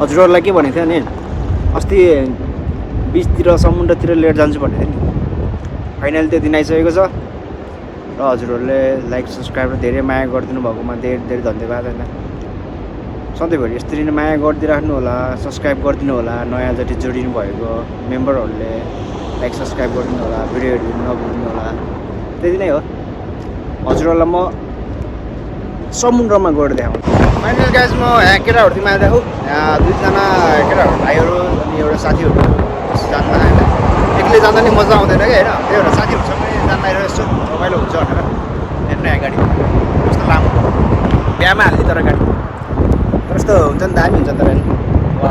हजुरहरूलाई के भनेको थियो नि अस्ति बिचतिर समुद्रतिर लिएर जान्छु भनेको थियो नि फाइनली त्यो दिन आइसकेको छ र हजुरहरूले लाइक सब्सक्राइब र धेरै माया गरिदिनु भएकोमा धेरै धेरै धन्यवाद होइन सधैँभरि यसरी नै माया गरिदिइराख्नु होला सब्सक्राइब गरिदिनु होला नयाँ जति जोडिनु भएको मेम्बरहरूले लाइक सब्सक्राइब गरिदिनु होला भिडियोहरू नभुल्नु होला त्यति नै हो हजुरहरूलाई म समुद्रमा गएर देखाउँछु फाइनल गाइज म यहाँ केटाहरूतिर आइदिएको यहाँ दुईजना केटाहरू भाइहरू अनि एउटा साथीहरू जान्न होइन एक्लै जाँदा नि मजा आउँदैन कि होइन त्यही भएर साथीहरूसँग जान आइरहेको छु रमाइलो हुन्छ भनेर हेर्नु यहाँ गाडी कस्तो लामो बिहामा हाल्ने तर गाडी तर यस्तो हुन्छ नि दामी हुन्छ तर वा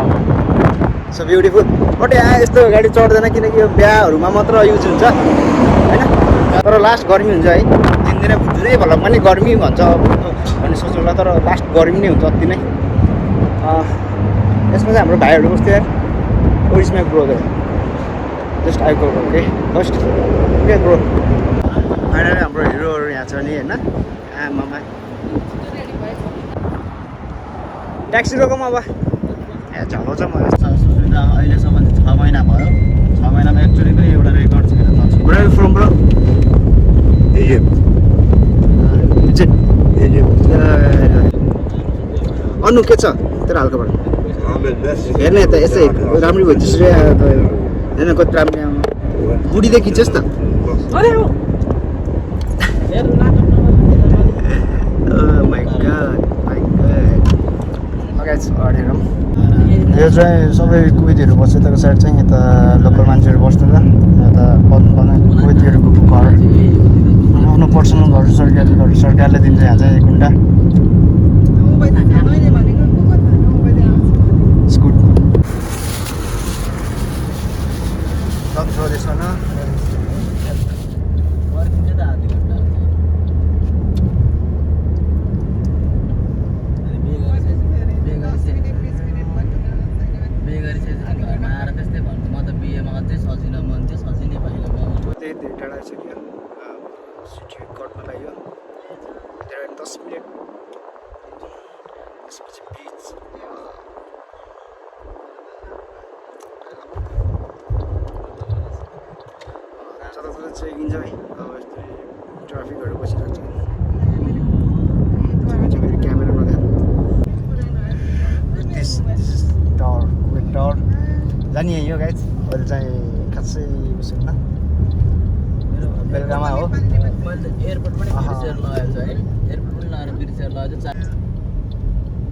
सो ब्युटिफुल बट यहाँ यस्तो गाडी चढ्दैन किनकि यो बिहाहरूमा मात्र युज हुन्छ होइन तर लास्ट गर्मी हुन्छ है दिनदिनै जुनै भला पनि गर्मी भन्छ भन्ने सोच्नु तर लास्ट गर्मी नै हुन्छ अति नै यसमा चाहिँ हाम्रो भाइहरू कस्तो यार is my brother just I go okay first okay bro finally हाम्रो हिरोहरू यहाँ छ नि होइन आमामा ट्याक्सी रोकौँ अब ए झलाउँछ म सुविधा अहिलेसम्म 6 महिना भयो 6 महिनामा एक्चुअली पनि एउटा रेकर्ड छैन Where from bro? Egypt. Egypt. अनु के छ तेरो हालकोबाट हेर्न यता यसै राम्री भइदियोस् रे हेर्न कति राम्री आउनु बुढी देखिन्छस् त यो चाहिँ सबै कुवेतीहरू बस्छ यताको साइड चाहिँ यता लोकल मान्छेहरू बस्दैन यता कुवेतीहरूको घर आफ्नो पर्सनल घर सरकारले दिन्छ यहाँ चाहिँ 1 घन्टा स्कुट त्यसमा सिटी कटमा लाग्यो 10 मिनट त्यसपछि बिच जताततै चाहिँ इन्जोय अब यस्तै ट्राफिकहरू बसिरहेको छ फेरि क्यामेरामा ध्यान this is tower Kuwait tower जाने यो गाइज अहिले चाहिँ खासै उयो न बेलुकामा हो एयरपोर्ट पनि बिर्सेर लगाएको छ है एयरपोर्ट पनि लगाएर बिर्सेर लगाएको छ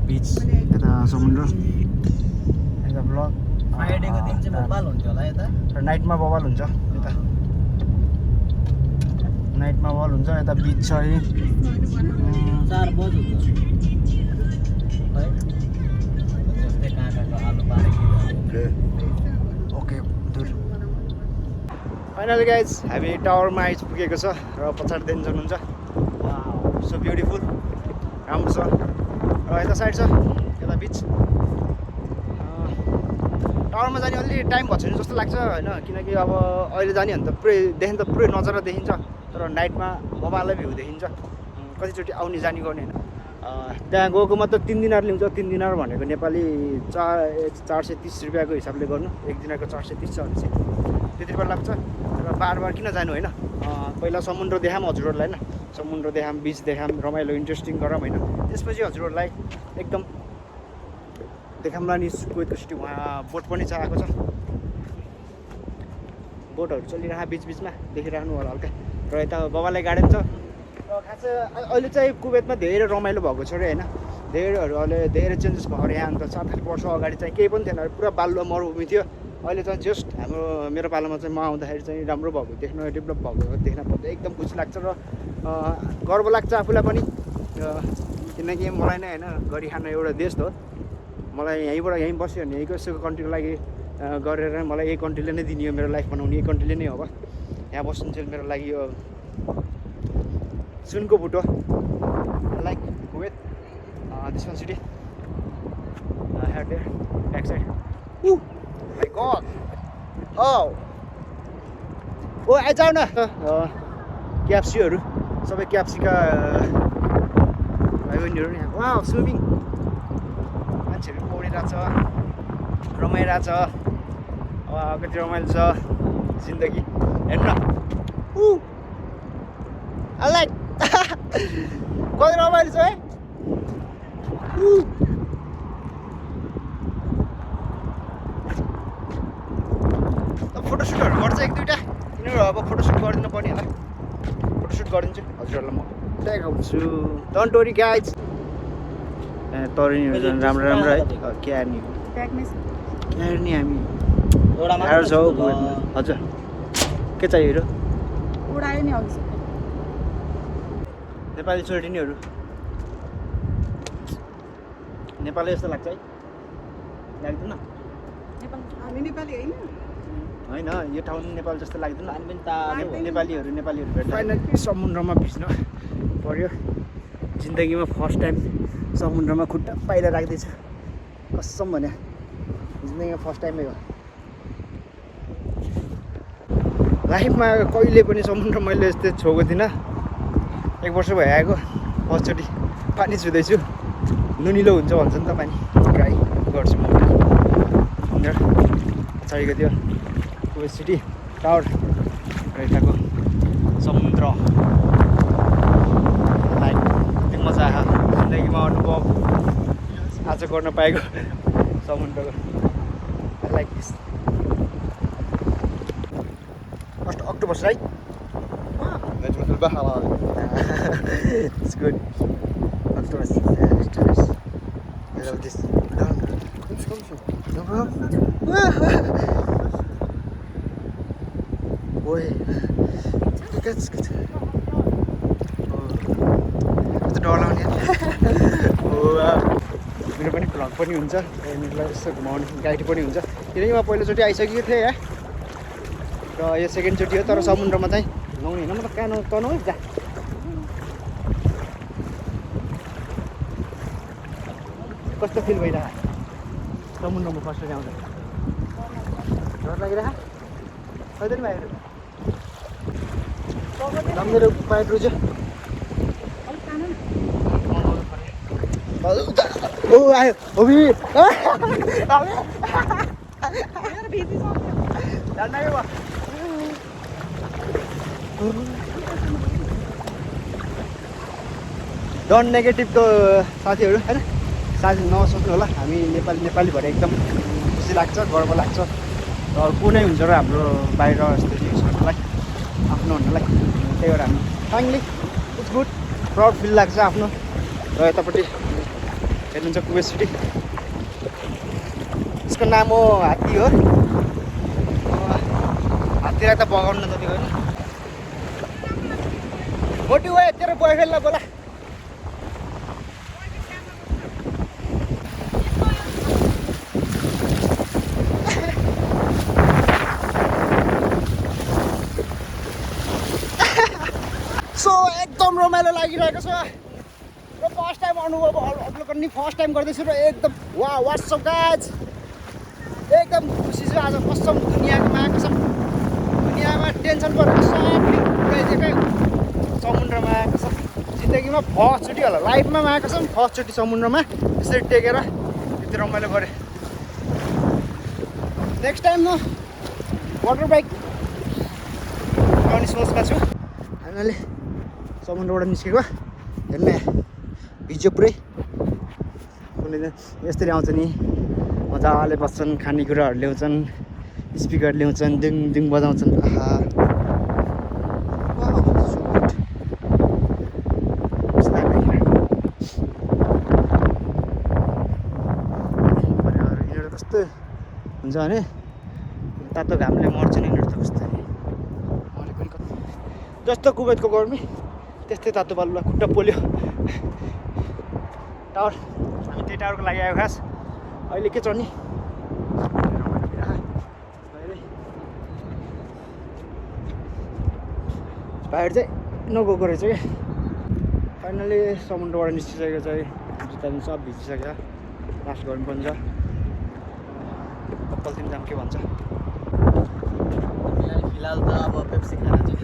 बिच यता समुद्र यता ब्लक फ्राइडेको दिन चाहिँ बवाल हुन्छ होला यता नाइटमा बवाल हुन्छ यता नाइटमा बवाल हुन्छ यता बिच छ है 4 बजे हुन्छ है जस्तै काँटाको आलु पारेको ओके दुर फाइनली गाइज हामी टावरमा आइपुगेको छ र पछाडि देन जानुहुन्छ सो ब्युटिफुल राम्रो छ र यता साइड छ यता बिच टावरमा जाने अलिकति टाइम भएको छैन जस्तो लाग्छ होइन किनकि अब अहिले जाने भने त पुरै नजारा देखिन्छ तर नाइटमा बबालै भ्यू देखिन्छ कतिचोटि आउने जाने गर्ने होइन त्यहाँ गएको मात्र 3 दिनहरू लिन्छ 3 दिनहरू भनेको नेपाली 430 रुपियाँको हिसाबले गर्नु 1 दिनको 430 छ भने चाहिँ त्यति बेला लाग्छ र बार किन जानु होइन पहिला समुद्र देखाऊँ हजुरहरूलाई होइन समुद्र देखाऊँ बिच देखाऊँ रमाइलो इन्ट्रेस्टिङ गरौँ होइन त्यसपछि हजुरहरूलाई एकदम देखाउँला नि कुवेतको सिटी उहाँ बोट पनि छ आएको छ बोटहरू चलिरहेको बिचमा देखिरहनु होला हल्का र यता बबालाई गार्डन छ र खास अहिले चाहिँ कुवेतमा धेरै रमाइलो भएको छ अरे होइन धेरैहरू अहिले धेरै चेन्जेस भयो अरे यहाँ अन्त 7-8 वर्ष अगाडि चाहिँ केही पनि थिएन पुरा बालुवा मरुभूमि थियो अहिले चाहिँ जस्ट मेरो पालामा चाहिँ म आउँदाखेरि चाहिँ राम्रो भएको देख्न डेभलप भएको देख्न पर्दा एकदम खुसी लाग्छ र गर्व लाग्छ आफूलाई पनि किनकि मलाई नै होइन गरिखान एउटा देश हो मलाई यहीँ बस्यो भने यहीँको यसको कन्ट्रीको लागि गरेर मलाई यही कन्ट्रीले नै दिने हो मेरो लाइफ बनाउने यही कन्ट्रीले नै हो अब यहाँ बस्नु चाहिँ मेरो लागि यो सुनको बुटो like Kuwait this one city head there back side My God! Oh! ओ आइजाऊ न क्याप्सीहरू सबै क्याप्सीका भाइ बहिनीहरू नि वा स्विमिङ मान्छेहरू पौडिरहेको छ रमाइरहेछ अब कति रमाइलो छ जिन्दगी हेर्नु न लाइक कति रमाइलो छ है फोटोसुटहरू गर्छ एक दुईवटा तिनीहरू अब फोटोसुट गरिदिनु पर्ने होला फोटोसुट गरिदिन्छु हजुरहरूलाई म देखाउँछु डोन्ट वरी गाइज तरुनीहरू झन् राम्रो राम्रो है क्या नि क्या नि हामी आएर छौ हजुर के चाहियो हेर उडायो नि अघि नेपाली चोटिनीहरू नेपाली जस्तो लाग्छ है लाग्दैन हामी नेपाली होइन होइन यो ठाउँ नेपाल जस्तो लाग्दैन हामी पनि तातो नेपालीहरू भेट्छ फाइनली समुद्रमा भिज्न पर्यो जिन्दगीमा फर्स्ट टाइम समुद्रमा खुट्टा बाहिर राख्दैछ कसम भने जिन्दगीमा फर्स्ट टाइमै हो लाइफमा कहिले पनि समुद्र मैले यस्तै छोएको थिइनँ 1 वर्ष भयो आएको फर्स्टचोटि पानी छुँदैछु नुनिलो हुन्छ भन्छ नि त पानी ट्राई गर्छु म पछाडिको त्यो कुवेत सिटी टावर यताको समुद्र लाइक कति मजा आयो जिन्दगीमा अनुभव आज गर्न पाएको समुद्रको like this first October right نجمة البحر هذه. It's good. Octopus. I love this. امشي No problem. Boy. That's good. कस्तो डर लाग्ने मेरो पनि भ्लग पनि हुन्छ हामीलाई यसो घुमाउने गाइड पनि हुन्छ किनकि म पहिलोचोटि आइसकेको थिएँ यहाँ र यो सेकेन्डचोटि हो तर समुद्रमा चाहिँ नुहाउने होइन मतलब कहाँ तर्नु है जा कस्तो फिल भइरहेको समुद्रमा फर्स्टचोटि आउँदा डर लागिरहेको खैदैन भाइहरू मेरो पाइट रुच्यो ओ आयो ओबी डन नेगेटिभ त साथीहरू होइन साथी नसोच्नु होला हामी नेपाली भएर एकदम खुसी लाग्छ गर्व लाग्छ र को नै हुन्छ र हाम्रो बाहिर यस्तो युज गर्नलाई आफ्नो हुनलाई त्यही भएर हामी finally it's good proud feel लाग्छ आफ्नो र यतापट्टि हेर्नुहुन्छ कुवेत सिटी यसको नाम हो हात्ती हो हात्तीलाई त बगाउनु न जतिको होइन मोटी हो तेरो बोयफ्रेन्डलाई बोला सो एकदम रमाइलो लागिरहेको छ र फर्स्ट टाइम अनुभव अवलोकन नि फर्स्ट टाइम गर्दैछु र एकदम वा वाट्सअप गाइज एकदम खुसी छु आज कसम दुनियाँमा कसम दुनियाँमा टेन्सन परेर सब उडाइदिएकै समुद्रमा कसम जिन्दगीमा फर्स्टचोटि होला लाइफमा कसम फर्स्टचोटि समुद्रमा यसरी टेकेर यति रमाइलो गरेँ नेक्स्ट टाइम म वाटर बाइक आउने सोचमा छु हामीले समुद्रबाट निस्केको हेर्ने भिज्यो पुरै कुनै यस्तरी आउँछ नि मजाले बस्छन् खानेकुराहरू ल्याउँछन् स्पिकर ल्याउँछन् दिङ दिङ बजाउँछन् आहा यिनीहरू कस्तो हुन्छ भने तातो घामले मर्छन् यिनीहरू त कस्तो जस्तो कुवेतको गर्मी त्यस्तै तातो बालुवा खुट्टा पोल्यो टावर हामी त्यही टावरको लागि आयो खास अहिले के चढ्ने बाहिर चाहिँ नगएको रहेछ क्या फाइनली समुद्रबाट निस्किसकेको चाहिँ जुत्ता पनि सब भिजिसक्यो लास्ट गर्नुपर्ने छ कपाल तिमी जाम के भन्छ फिलहाल त अब पेप्सी खाना चाहिँ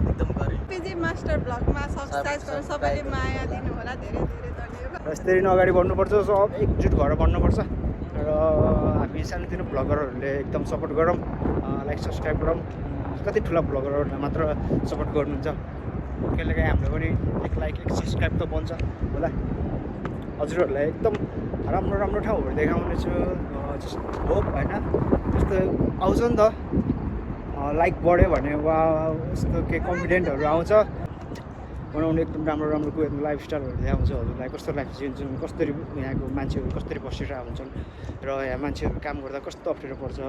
एकदम गरे पिजी मास्टर ब्लगमा सब्सक्राइब गरेर सबैले माया दिनु होला धेरै धेरै धन्यवाद र यसरी नै अगाडि बढ्नुपर्छ सब एकजुट भएर बढ्नुपर्छ र हामी सानोतिनो भ्लगरहरूले एकदम सपोर्ट गरौँ, लाइक सब्सक्राइब गरौँ। कति ठुला भ्लगरहरूलाई मात्र सपोर्ट गर्नुहुन्छ, कहिलेकाहीँ हाम्रो पनि एक लाइक एक सब्सक्राइब त बन्छ होला। हजुरहरूलाई एकदम राम्रो राम्रो ठाउँहरू देखाउने छु, जस्तो होप होइन, जस्तो आउँछ नि त लाइक बढ्यो भने वा यस्तो के कन्फिडेन्टहरू आउँछ बनाउने। एकदम राम्रो राम्रो कुवेतमा लाइफस्टाइलहरू देखाउँछ हजुरलाई, कस्तो लाइफ जिन्छन्, कसरी यहाँको मान्छेहरू कसरी बसिरहेको हुन्छन्, र यहाँ मान्छेहरू काम गर्दा कस्तो अप्ठ्यारो पर्छ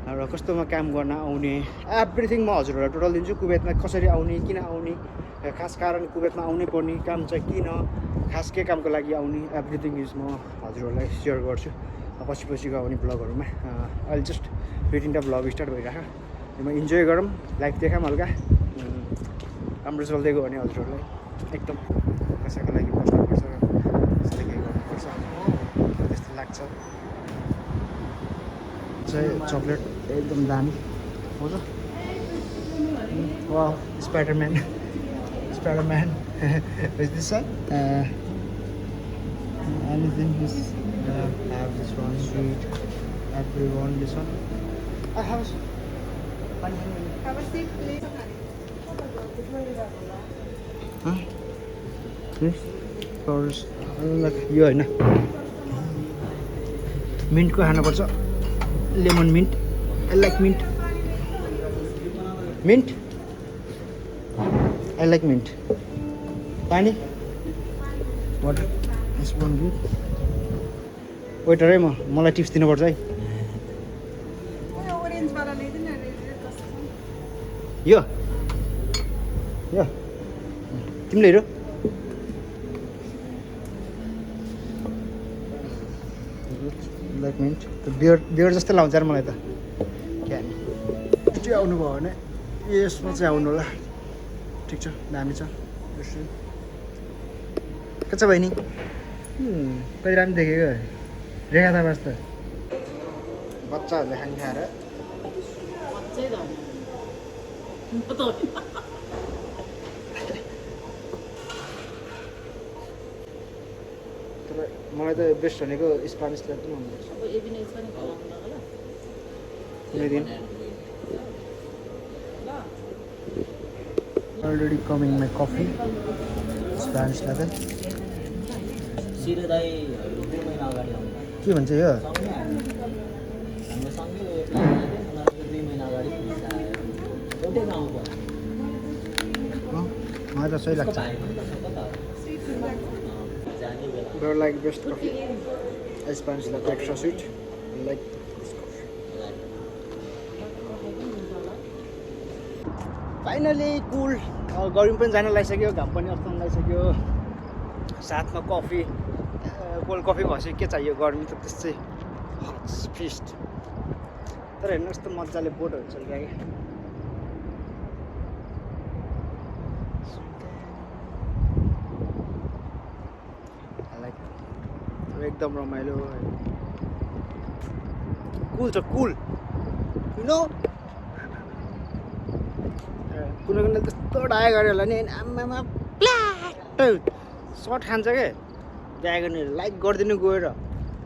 र कस्तोमा काम गर्न आउने, एभ्रिथिङ म हजुरहरूलाई टोटल दिन्छु। कुवेतमा कसरी आउने, किन आउने, खास कारण कुवेतमा आउनै पर्ने काम चाहिँ किन, खास के कामको लागि आउने, एभ्रिथिङ इज म हजुरहरूलाई सेयर गर्छु पछिको आउने ब्लगहरूमा। अहिले जस्ट 2-3टा ब्लग स्टार्ट भइरहेको, म इन्जोय गरौँ, लाइफ देखाऊँ हल्का, राम्रो चल्दै गयो भने हजुरहरूलाई एकदम कसैको लागि बस्नुपर्छ, कसैले केही गर्नुपर्छ त्यस्तो लाग्छ। चाहिँ चक्लेट एकदम दामी हुन्छ। वा Spider-Man is this one? Anything is have this one sweet, everyone this one. I have Have a seat, please. huh? This flowers like यो होइन, मिन्टको खानुपर्छ, lemon mint, I like mint, mint I like mint. पानी water this one good. Waiter है, मलाई tips दिनुपर्छ है। Orange वाला ल्याइदिनु न, red कस्तो छ? यो तिमीले हेर, लाइक मिन्ट बियर जस्तै लाउँछ यार मलाई त। क्या त्यो आउनुभयो भने यसमा चाहिँ आउनु होला, ठिक छ, दामी छ रेस्टुरेन्ट। के छ बहिनी, कहिले राम्रो देखेको रेखा थापा जस्तो बच्चाहरूले खाने खाएर तर मलाई त बेस्ट भनेको स्पानिस ल्याब पनि मनपर्छ। कुनै दिन already coming my coffee, Spanish latte. सिधै दाइ 2 महिना अगाडि आउनु के भन्छ यो? हाम्रो सँगै उनीहरूको 2 महिना अगाडि एउटै गाउँको मलाई त सही लाग्छ। But like best coffee, Spanish latte extra sweet. I like this coffee. Finally cool गर्मी पनि जान लागिसक्यो, घाम पनि अस्ताउन लागिसक्यो, साथमा कफी, कोल्ड कफी भएपछि के चाहियो, गर्मी त त्यसै फिस्ट। तर हेर्नुहोस् त मजाले बोटहरू चलिरहेको, एकदम रमाइलो, कुल छ कुल, यु नो। कुनै कुनै त्यस्तो डाया गऱ्यो होला नि, आमामा प्ल्याट सर्ट खान्छ क्या डाया गर्नेहरू। लाइक गरिदिनु गएर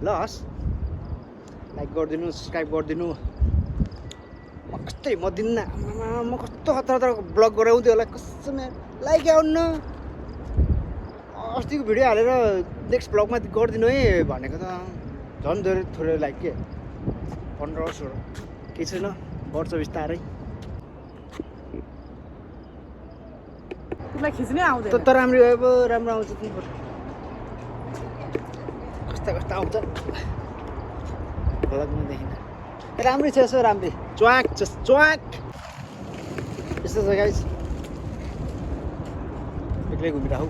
ल, हस् लाइक गरिदिनु, सब्सक्राइब गरिदिनु। म कस्तै म दिन्न, आमामा म कस्तो खतरा ब्लग गराउँथेँ होला, कसम लाइक आउनु। अस्तिको भिडियो हालेर नेक्स्ट ब्लगमा गरिदिनु है भनेको त झन् धेरै थोरै लाइक के 15-16 केही छैन, बढ्छ बिस्तारै। त्यसलाई खिच्नै आउँदैन त राम्रो अब राम्रो आउँछ तिम्रो, कस्ता कस्ता आउँछ भ्लगमा देखिन। राम्रै छ यसो, राम्रै च्वाक छ च्वाक। यस्तो छ गाइस, एक्लै घुमिरहेको।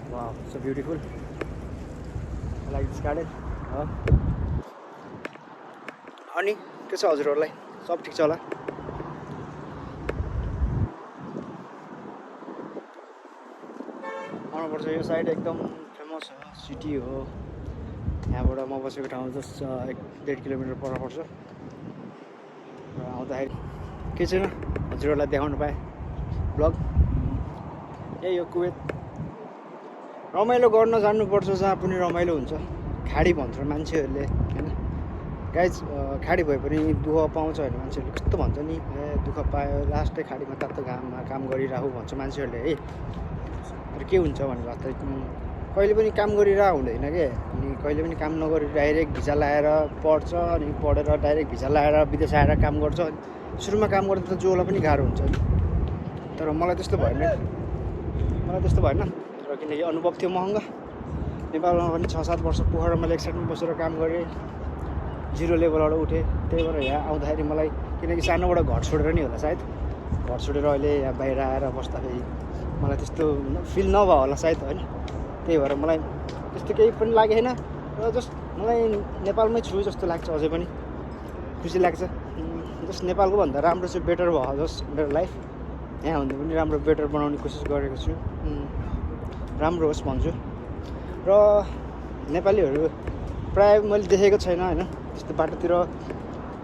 Wow so beautiful, I like this garden. अनि के छ हजुरहरूलाई, सब ठिक छ होला? आउनुपर्छ, यो साइड एकदम फेमस हो, सिटी हो। यहाँबाट म बसेको ठाउँ जस्ट 1.5 किलोमिटर पर पर्छ। र आउँदाखेरि के छैन, हजुरहरूलाई देखाउनु पाएँ ब्लग। यही हो कुवेत, रमाइलो गर्न जान्नुपर्छ जहाँ पनि रमाइलो हुन्छ। खाडी भन्छ मान्छेहरूले होइन गाइज, खाडी भए पनि दुःख पाउँछ होइन मान्छेहरूले कस्तो भन्छ नि, ए दुःख पायो लास्टै खाडीमा तातो घाममा काम गरिराखु भन्छ मान्छेहरूले है। तर के हुन्छ भने वास्तविक कहिले पनि काम गरिरहेको हुँदैन के, अनि कहिले पनि काम नगरी डाइरेक्ट भिजा लगाएर पढ्छ, अनि पढेर डाइरेक्ट भिजा लगाएर विदेश आएर काम गर्छ। सुरुमा काम गर्दा त जोलाई पनि गाह्रो हुन्छ नि, तर मलाई त्यस्तो भएन र किनकि अनुभव थियो महँगा। नेपालमा पनि 6-7 वर्ष पोखरामा लेक साइडमा बसेर काम गरेँ, 0 लेभलबाट उठेँ। त्यही भएर यहाँ आउँदाखेरि मलाई किनकि सानोबाट घर छोडेर नि होला सायद, घर छोडेर अहिले यहाँ बाहिर आएर बस्दाखेरि मलाई त्यस्तो फिल नभयो होला सायद होइन। त्यही भएर मलाई त्यस्तो केही पनि लागेन र जस्ट मलाई नेपालमै छु जस्तो लाग्छ, अझै पनि खुसी लाग्छ। जस्ट नेपालको भन्दा राम्रो चाहिँ बेटर भयो जस्ट मेरो लाइफ। यहाँभन्दा पनि राम्रो बेटर बनाउने कोसिस गरेको छु, राम्रो होस् भन्छु। र नेपालीहरू प्रायः मैले देखेको छैन होइन, त्यस्तो बाटोतिर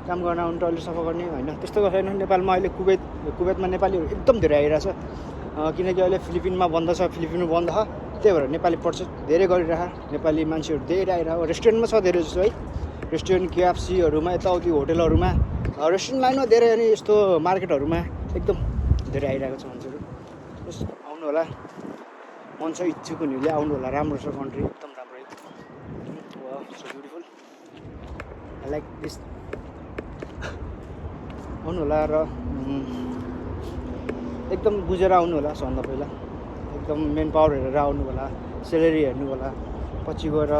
काम गर्न आउनु टोइलेट सफा गर्ने होइन, त्यस्तो छैन। नेपालमा अहिले कुवेतमा नेपालीहरू एकदम धेरै आइरहेछ, किनकि अहिले फिलिपिनमा बन्द छ, फिलिपिनमा बन्द छ। त्यही भएर नेपाली पर्चेस धेरै गरिरह, नेपाली मान्छेहरू धेरै आइरह। रेस्टुरेन्टमा छ धेरै जस्तो है, रेस्टुरेन्ट KFCहरूमा यताउति होटेलहरूमा, रेस्टुरेन्ट लाइनमा धेरै, अनि यस्तो मार्केटहरूमा एकदम धेरै आइरहेको छ मान्छेहरू। जस्ट आउनु होला, मन छ इच्छुक हुनेले आउनु होला, राम्रो छ कन्ट्री एकदम राम्रो। So beautiful, I like this. आउनु होला र एकदम बुझेर आउनु होला। सबभन्दा पहिला एकदम मेन पावर हेरेर आउनु होला, सेलेरी हेर्नु होला। पछि गएर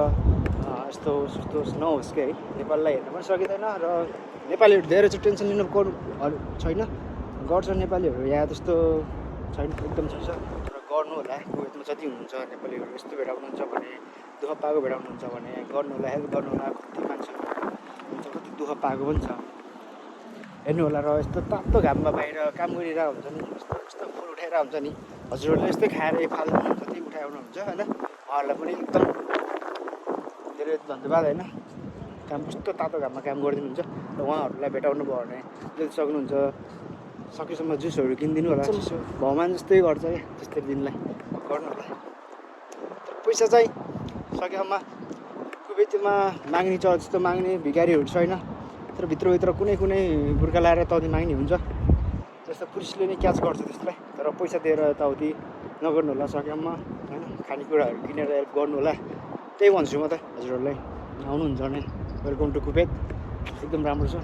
यस्तो सुस्तो नहोस् कि है, नेपाललाई हेर्न पनि सकिँदैन। र नेपालीहरू धेरै चाहिँ टेन्सन लिनु छैन, गर्छ नेपालीहरू यहाँ, त्यस्तो छैन, एकदम छ। र गर्नु होला, कुवेतमा जति हुनुहुन्छ नेपालीहरू यस्तो भेटाउनुहुन्छ भने, दुःख पाएको भेटाउनुहुन्छ भने गर्नु होला, हेल्प गर्नु होला। कति मान्छेहरू हुन्छ कति दुःख पाएको पनि छ, हेर्नु होला। र यस्तो तातो घाममा बाहिर काम गरिरहेको हुन्छ नि, यस्तो फुल उठाइरहेको हुन्छ नि, हजुरहरूले यस्तै खाएर फाल्नु जति उठाउनुहुन्छ होइन, उहाँहरूलाई पनि एकदम धेरै धन्यवाद होइन। काम कस्तो तातो घाममा काम गरिदिनुहुन्छ र उहाँहरूलाई भेटाउनु भयो भने जति सक्नुहुन्छ सकेसम्म जुसहरू किनिदिनु होला। भगवान् जस्तै गर्छ क्या, त्यस्तै दिनलाई गर्नु होला। पैसा चाहिँ सकेसम्म कुवेतमा माग्ने छ जस्तो माग्ने भिखारीहरू छैन, तर भित्रभित्र कुनै बुर्खा लाएर यताउति माग्ने हुन्छ, जस्तो पुलिसले नै क्याच गर्छ त्यसलाई। तर पैसा दिएर यताउति नगर्नु होला सकेसम्म होइन, खानेकुराहरू किनेर हेल्प गर्नु होला। त्यही भन्छु म त हजुरहरूलाई, आउनुहुन्छ भने वेलकम टु कुवेत, एकदम राम्रो छ।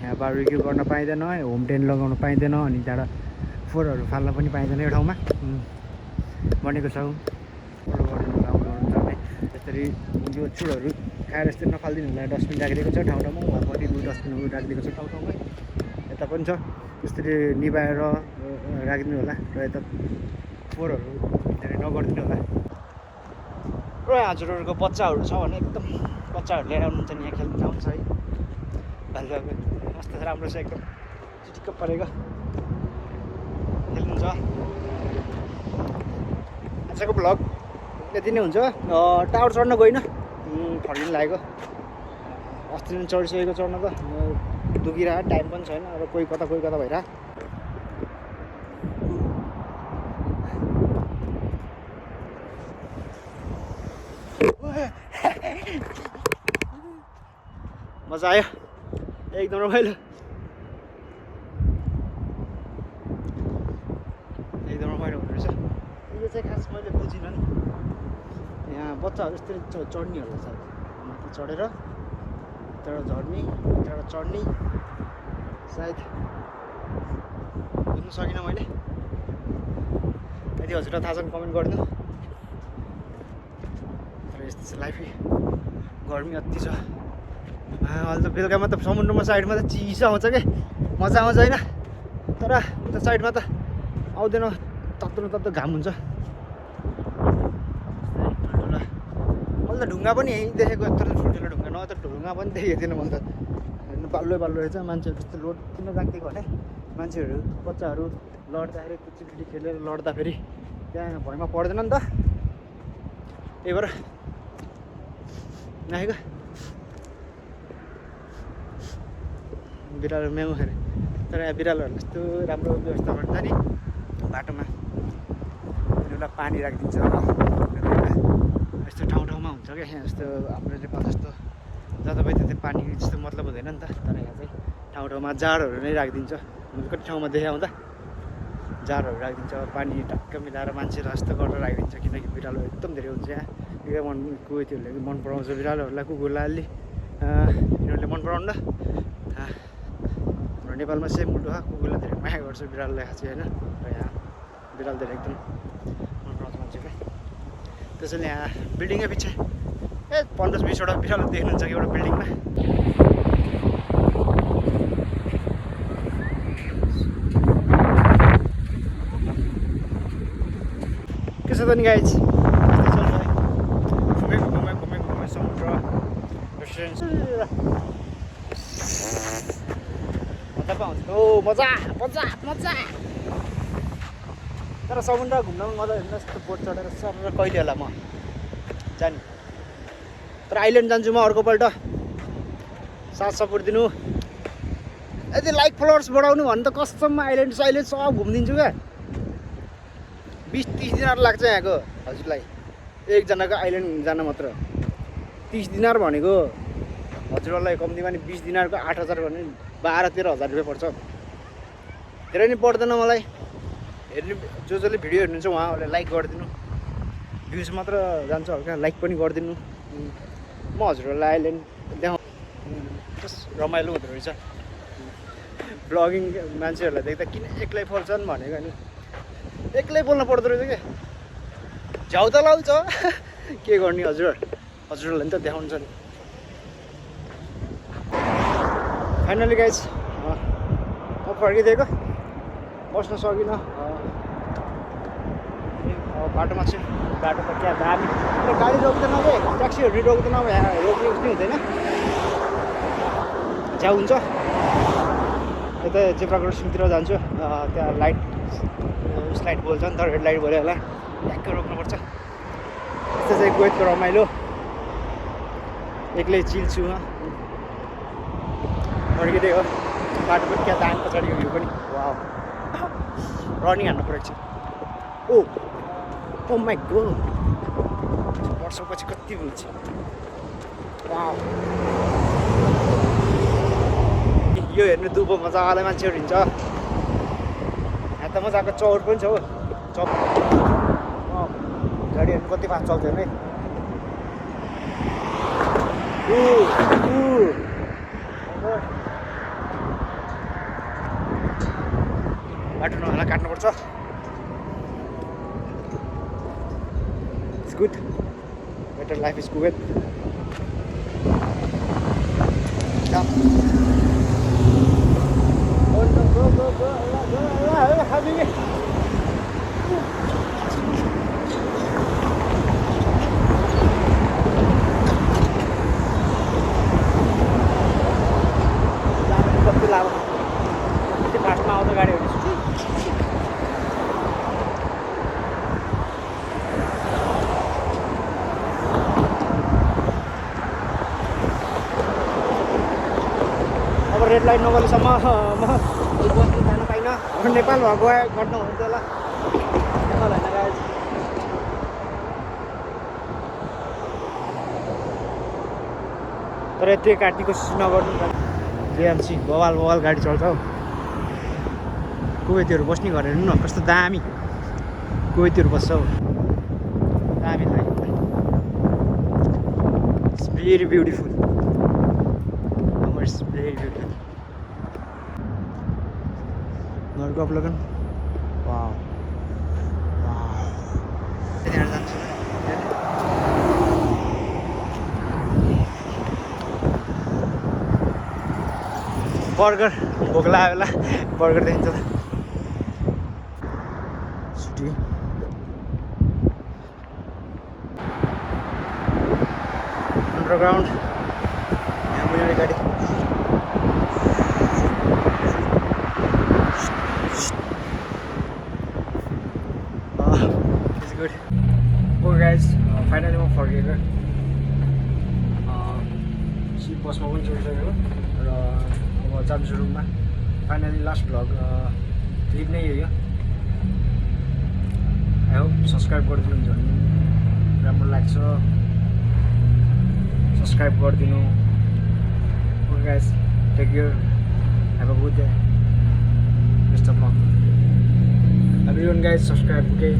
यहाँ बारबिक्यू गर्न पाइँदैन, होम टेन्ट लगाउन पाइँदैन, अनि त्यहाँबाट फोहोरहरू फाल्न पनि पाइँदैन यो ठाउँमा भनेको छौँ। फोहोर गरिदिनु आउनुहुन्छ भने त्यसरी यो चुडहरू खाएर यस्तै नफालिदिनु होला। डस्टबिन राखिदिएको छ ठाउँ ठाउँमा, उहाँ पनि डस्टबिनहरू राखिदिएको छ ठाउँ ठाउँमा, यता पनि छ, त्यसरी निभाएर राखिदिनु होला। र यता फोहोरहरू धेरै नगरिदिनु होला। र हजुरहरूको बच्चाहरू छ भने एकदम बच्चाहरू लिएर आउनुहुन्छ नि, यहाँ खेल्नु आउँछ है। भालुवाको कस्तो राम्रो छ, एकदम चिटिक्क परेको खेल्नुहुन्छ। आजको भ्लग यति नै हुन्छ। टावर चढ्न गइनँ, ठन्डी लागेको, अस्ति नै चढिसकेको, चढ्न त दुखिरहेको, टाइम पनि छैन। अब कोही कता भइरहेको मजा आयो एकदम रमाइलो एकदम रमाइलो हुँदो रहेछ यो चाहिँ खास मैले बुझिनँ नि यहाँ बच्चाहरू यस्तै चढ्ने होला सायद माथि चढेर त्यहाँबाट झर्ने त्यहाँबाट चढ्ने सायद बुझ्नु सकिनँ मैले यदि हजुरलाई थाहा छ भने कमेन्ट गरिदिनु तर यस्तो चाहिँ लाइफै गर्मी अति छ अहिले त बेलुकामा त समुद्रमा साइडमा त चिसो आउँछ क्या मजा आउँछ होइन तर उता साइडमा त आउँदैन तत्तो घाम हुन्छ ठुल्ठुला मैले त ढुङ्गा पनि यहीँ देखेको यत्रो ठुल्ठुलो ढुङ्गा न त ढुङ्गा पनि देखेको थिएन मैले त बाल्लो रहेछ मान्छेहरू त्यस्तो लोड किन राखिदिएको भने मान्छेहरू बच्चाहरू लड्दाखेरि त्यो चिल्ली खेलेर लड्दाखेरि त्यहाँ भुइँमा पर्दैन नि त त्यही भएर राखेको बिरालो म्याउ अरे तर यहाँ बिरालोहरूलाई यस्तो राम्रो व्यवस्था गर्छ नि बाटोमा उनीहरूलाई पानी राखिदिन्छ यस्तो ठाउँमा हुन्छ क्या यहाँ जस्तो हाम्रो नेपाल जस्तो जताभाइ त्यतै पानी जस्तो मतलब हुँदैन नि त तर यहाँ चाहिँ ठाउँमा जारहरू नै राखिदिन्छ कति ठाउँमा देखाउँदा हुँदा जारहरू राखिदिन्छ पानी टक्क मिलाएर मान्छेलाई जस्तो गरेर राखिदिन्छ किनकि बिरालो एकदम धेरै हुन्छ यहाँ एकदम कुकुरहरूले मन पराउँछ बिरालोहरूलाई कुकुरलाई अलि यिनीहरूले मन पराउनु हाम्रो नेपालमा सेम उल्टो कुकुरलाई धेरै माया गर्छ बिरालोलाई खाँची होइन र यहाँ बिरालो धेरै एकदम मन पराउँछ मान्छे क्या त्यसैले यहाँ बिल्डिङै पछि 15-20वटा बिरालो देख्नुहुन्छ कि एउटा बिल्डिङमा के छ त नि गाइज घुमे समुद्र रेस्टुरेन्ट मजा पाउँछ ओ मजा मजा मजा तर समुद्र घुम्नमा मजा हेर्नु यस्तो बोट चढेर सर कहिले होला म जाने तर आइल्यान्ड जान्छु म अर्कोपल्ट साथ सपोर्ट दिनु यदि लाइक फलोवर्स बढाउनु भने त कस्टममा आइल्यान्ड सब घुमिदिन्छु क्या 20-30 दिनार लाग्छ यहाँको हजुरलाई एकजनाको आइल्यान्ड जान मात्र 30 दिनार भनेको हजुरलाई कम्तीमा नि 20 दिनारको 8,000 भने 12-13 हजार रुपियाँ पर्छ धेरै नि पर्दैन मलाई हेर्नु जसले भिडियो हेर्नुहुन्छ उहाँहरूले लाइक गरिदिनु भ्युज मात्र जान्छ हल्का लाइक पनि गरिदिनु म हजुरहरूलाई आइल्यान्ड देखाउँ रमाइलो हुँदो रहेछ ब्लगिङ मान्छेहरूलाई देख्दा किन एक्लै बोल्छन् भनेको नि एक्लै बोल्नु पर्दो रहेछ क्या झ्याउ त लाउँछ के गर्ने हजुरहरूलाई नि त देखाउँछ नि फाइनली गाइज म फर्किदिएको बस्न सकिनँ बाटोमा छु बाटो त क्या दामी गाडी रोक्दैन कि ट्याक्सीहरू रोक्दैन यहाँ रोक्ने उस हुँदैन झ्याउ हुन्छ यता जेब्रा क्रसिङतिर जान्छु त्यहाँ लाइट उस लाइट बोल्छ नि त रेड लाइट बोल्यो होला ट्याक्क रोक्नुपर्छ यस्तो चाहिँ कुवेतको रमाइलो एक्लै चिल्छु फर्किदिएको बाटो पनि क्या दामी पछाडिको भ्यू पनि वा रनिङ हान्नु परेको छ ओ माई गॉड वर्षपछि कति हुन्छ वा यो हेर्नु दुबो मजाले मान्छेहरू हिँड्छ यहाँ त मजाको चौर पनि छ हो गाडीहरू कति फास्ट चल्दैन है बाटो नहोला काट्नुपर्छ it's good better life is Kuwait कति लामो कति फास्टमा आउँछ गाडीहरू अब रेड लाइट नगरेसम्म म बस्नु जान पाइनँ अब नेपाल भएको घट्नु हुन्थ्यो होला नेपाल होइन गाइज तर यत्रो काट्ने कोसिस नगर्नु। जेएमसी बवाल बवाल गाडी चल्छ हौ। कुवेतीहरू बस्ने घर हेर्नु न कस्तो दामी कुवेतीहरू बस्छ हौ। दामी लाग्यो। It's very beautiful. It's very beautiful. नर्को लगन वाउ त्यहाँ जान्छु बर्गर भोक लाग्यो बेला बर्गर देखिन्छ त सिटी अन्डरग्राउन्ड यहाँ मुनि गाडी it's good. Okay guys finally म फर्केको सिट बसमा पनि चढिसकेको र अब जान्छु रुममा। फाइनली लास्ट भ्लग क्लिप नै हो यो। आई होप सब्सक्राइब गरिदिनुहुन्छ भने राम्रो लाग्छ। सब्सक्राइब गरिदिनु। Okay guys take care have a good day best of luck everyone guys subscribe okay.